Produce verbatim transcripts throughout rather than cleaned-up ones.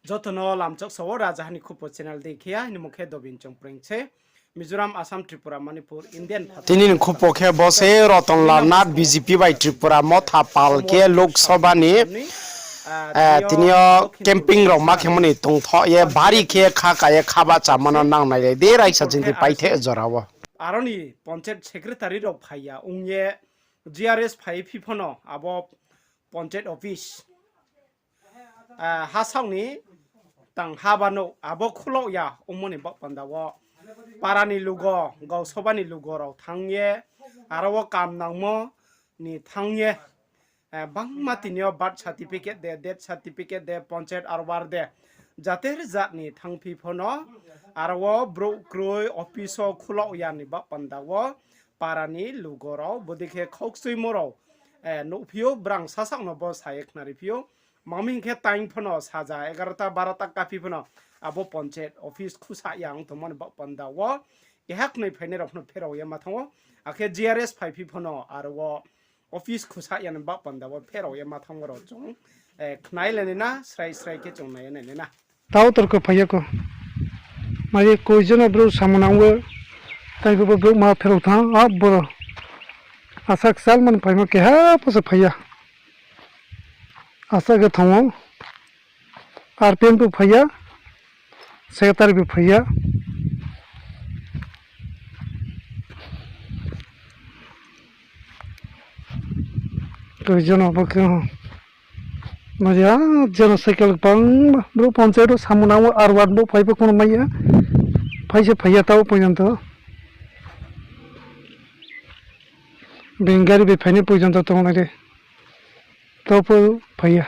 Joto no lamchok sa wo Rajaha ni Khupo channel dei khe ya, hini mung khe Dobin Chongpreng se. Mizoram, Assam, Tripura, Manipur, Indian phathar. Tini ni khupo khe bo se Rotonlal Nath B J P bai Tripura Motha pal khe Lok Sabha ni, tini yo camping rao ma khemo ni tongthoh ye bari khe kha ka ye kha bahchamo no nang nai lai di raisa chini paithe jora wo. Aro ni panchayat secretary rao phai ya ong ye G R S phai phi pho no abo panchayat office, hasaoh ni tang haba no abo khulao ya ongmo ni baoh panda wo para ni lugo, gausoba ni lugo rao thanng ye, aro wo kam nangmo ni thanng ye, bangma tini yo birth certificate de, death certificate de, panchayat arwar de, jater jat ni thanngphi pho no, aro wo brouh kroi office wo khulao ya ni baoh panda wo para ni lugo rao bodei khe khaukchuimo rao nuhphi ou, brang sasaoh no bo sa ye khnariphi ou. Mami hing khe time pho no saja egarota barota kaphi pho no abo panchayat office khusah ya ong tongmo ni baoh panda wo keha knoi phainai rao pho no pherao ye ma thanng ou. Akhe G R S phaiphi pho no aro wo office khusah ya ni baoh panda wo pherao ye ma thanngmo rao chung khnai lai nai na, srai srai khe chung nai ye nai nai na. Tau torko phai ya ko. Mai ye koi jona brouh samung nang wo, tai bo brouh ma pherao thanng, a boro. Asa kchalma ni phaimo keha pho se phai ya. Asa khe thanng ou. R P N bo phai ya, secretary bo phai ya. Koi jona bo khe, ma ya, jona cycle bangma, brouh panchayat wo samung nang wo arwar bo phai pho kuno mai ya. Phai se phai ya tau porjonto. Being gari bai phainai porjonto tonglai de. Tau pho phai ya.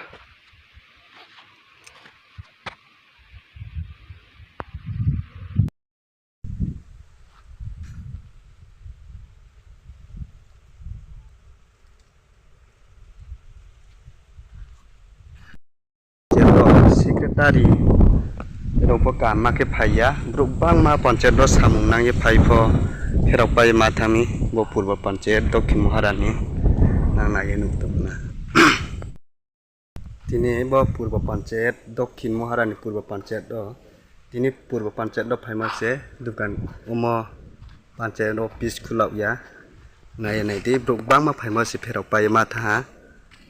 Panchayat wo secretary rao pho kaham khe phai ya, brouh bangma panchayat wo samung nang ye phai pho pherao pai ma thanng mi, bo Purbo Panchayat Dokhin Moharani nang nai ye nuh tong na. Tini bo Purbo Panchayat Dokhin Moharani Purbo Panchayat wo, tini Purbo Panchayat wo phaimo se dukan omo panchayat office khulao ya. Nai ye nai di, brouh bangma phaimo se pherao pai ye ma thanng ha.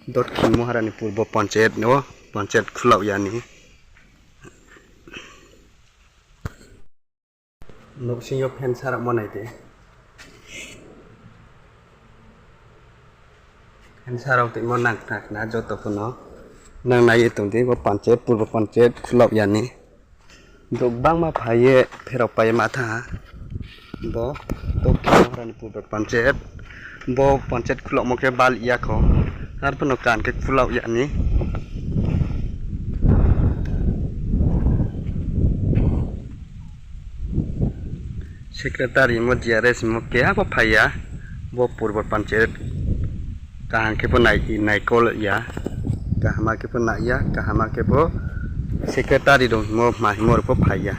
Dokhin Moharani Purbo Panchayat wo panchayat khulao ya ni. Nouhsing yo fan saramo nai di. Fan sarao tongmo nang khna khna joto pho no nang nai ye tong di, bo panchayat, Purbo Panchayat khulao ya ni. Brouh bangma phai ye pherao pai ye ma thanng ha. Bo Dokhin Moharani Purbo Panchayat. Bo panchayat khulaomo khe bal ya kho. Arphuh no kaham khe khulao ya ni. Secretary mo G R S mo keha pho phai ya. Bo Purbo Panchayat kaham khe pho nai, naikol ya. Kaham khe pho nai ya, kaham khe pho secretary rao hingmo ma hingmo rao pho phai ya.